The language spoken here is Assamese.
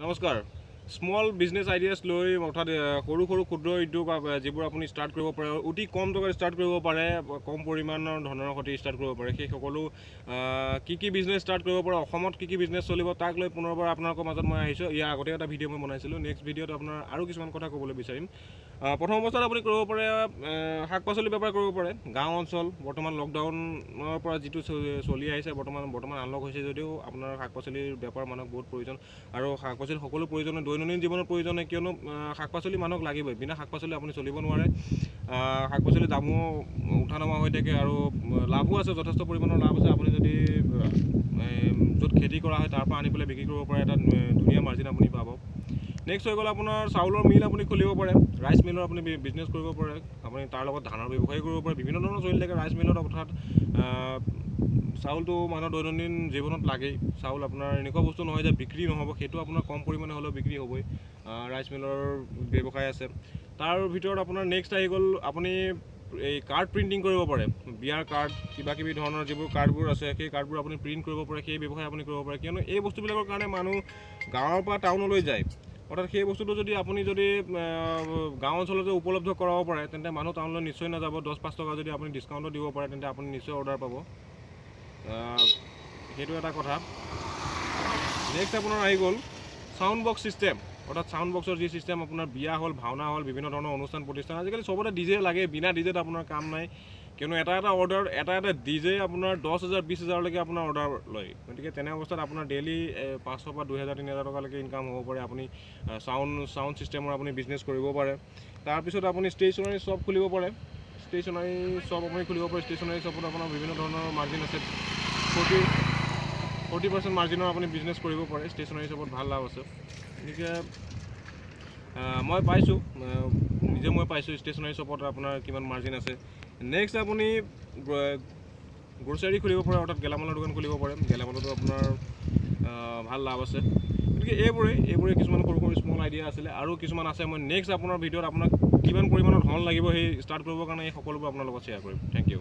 নমস্কাৰ। স্মল বিজনেছ আইডিয়াছ লৈ, অৰ্থাৎ সৰু সৰু ক্ষুদ্ৰ উদ্যোগ যিবোৰ আপুনি ষ্টাৰ্ট কৰিব পাৰে, অতি কম টকাত ষ্টাৰ্ট কৰিব পাৰে, কম পৰিমাণৰ ধনৰ সৈতে ষ্টাৰ্ট কৰিব পাৰে, সেই সকলো কি কি বিজনেছ ষ্টাৰ্ট কৰিব পাৰে, অসমত কি কি বিজনেছ চলিব, তাক লৈ পুনৰবাৰ আপোনালোকৰ মাজত মই আহিছোঁ। ইয়াৰ আগতে এটা ভিডিঅ' মই বনাইছিলোঁ। নেক্সট ভিডিঅ'ত আপোনাৰ আৰু কিছুমান কথা ক'বলৈ বিচাৰিম। প্ৰথম অৱস্থাত আপুনি কৰিব পাৰে শাক পাচলি বেপাৰ কৰিব পাৰে। গাঁও অঞ্চল বৰ্তমান লকডাউনৰ পৰা যিটো চলি আহিছে, বৰ্তমান আনলক হৈছে যদিও আপোনাৰ শাক পাচলিৰ বেপাৰ মানুহক বহুত প্ৰয়োজন আৰু শাক পাচলি সকলো প্ৰয়োজন, দৈনন্দিন জীৱনৰ প্ৰয়োজন হয়। কিয়নো শাক পাচলি মানুহক লাগিবই, বিনা শাক পাচলি আপুনি চলিব নোৱাৰে। শাক পাচলিৰ দামো উঠা নমা হৈ থাকে আৰু লাভো আছে, যথেষ্ট পৰিমাণৰ লাভ আছে। আপুনি যদি য'ত খেতি কৰা হয় তাৰ পৰা আনি পেলাই বিক্ৰী কৰিব পাৰে, এটা ধুনীয়া মাৰ্জিন আপুনি পাব। নেক্সট হৈ গ'ল আপোনাৰ চাউলৰ মিল আপুনি খুলিব পাৰে, ৰাইচ মিলৰ আপুনি বিজনেছ কৰিব পাৰে। আপুনি তাৰ লগত ধানৰ ব্যৱসায় কৰিব পাৰে, বিভিন্ন ধৰণৰ চলি থাকে ৰাইচ মিলত। অৰ্থাৎ চাউলটো মানুহৰ দৈনন্দিন জীৱনত লাগেই। চাউল আপোনাৰ এনেকুৱা বস্তু নহয় যে বিক্ৰী নহ'ব, সেইটো আপোনাৰ কম পৰিমাণে হ'লেও বিক্ৰী হ'বই। ৰাইচ মিলৰ ব্যৱসায় আছে। তাৰ ভিতৰত আপোনাৰ নেক্সট আহি গ'ল আপুনি এই কাৰ্ড প্ৰিণ্টিং কৰিব পাৰে, বিয়াৰ কাৰ্ড, কিবা কিবি ধৰণৰ যিবোৰ কাৰ্ডবোৰ আছে সেই কাৰ্ডবোৰ আপুনি প্ৰিণ্ট কৰিব পাৰে, সেই ব্যৱসায় আপুনি কৰিব পাৰে। কিয়নো এই বস্তুবিলাকৰ কাৰণে মানুহ গাঁৱৰ পৰা টাউনলৈ যায়। অৰ্থাৎ সেই বস্তুটো যদি আপুনি যদি গাঁও অঞ্চলতে উপলব্ধ কৰাব পাৰে, তেন্তে মানুহ টাউনলৈ নিশ্চয় নাযাব। 10-5 টকা যদি আপুনি ডিছকাউণ্টো দিব পাৰে, তেন্তে আপুনি নিশ্চয় অৰ্ডাৰ পাব। সেইটো এটা কথা। নেক্সট আপোনাৰ আহি গ'ল চাউণ্ড বক্স ছিষ্টেম, অৰ্থাৎ চাউণ্ড বক্সৰ যি ছিষ্টেম, আপোনাৰ বিয়া হ'ল, ভাওনা হ'ল, বিভিন্ন ধৰণৰ অনুষ্ঠান প্ৰতিষ্ঠান, আজিকালি চবতে ডি জে লাগে, বিনা ডি জেত আপোনাৰ কাম নাই। কিয়নো এটা এটা অৰ্ডাৰ, এটা এটা ডি জে আপোনাৰ 10 হাজাৰ, 20 হাজাৰলৈকে আপোনাৰ অৰ্ডাৰ লয়। গতিকে তেনে অৱস্থাত আপোনাৰ ডেইলি 500 পৰা 2000, 3000 টকালৈকে ইনকাম হ'ব পাৰে। আপুনি চাউণ্ড ছিষ্টেমৰ আপুনি বিজনেছ কৰিব পাৰে। তাৰপিছত আপুনি ষ্টেচনাৰী শ্বপ খুলিব পাৰে। ষ্টেচনাৰী শ্বপ আপুনি খুলিব পাৰে। ষ্টেচনাৰী শ্বপত আপোনাৰ বিভিন্ন ধৰণৰ মাৰ্জিন আছে। 40% মাৰ্জিনৰ আপুনি বিজনেছ কৰিব পাৰে। ষ্টেচনাৰী শ্বপত ভাল লাভ আছে। গতিকে মই পাইছোঁ, নিজে মই পাইছোঁ ষ্টেচনাৰী শ্বপত আপোনাৰ কিমান মাৰ্জিন আছে। নেক্সট আপুনি গ্ৰ'চাৰী খুলিব পাৰে, অৰ্থাৎ গেলামালৰ দোকান খুলিব পাৰে। গেলামালতো আপোনাৰ ভাল লাভ আছে। গতিকে এইবোৰেই কিছুমান সৰু সৰু স্মল আইডিয়া আছিলে আৰু কিছুমান আছে। মই নেক্সট আপোনাৰ ভিডিঅ'ত আপোনাক কিমান পৰিমাণৰ ধন লাগিব সেই ষ্টাৰ্ট কৰিবৰ কাৰণে, এই সকলোবোৰ আপোনাৰ লগত শ্বেয়াৰ কৰিম। Thank U.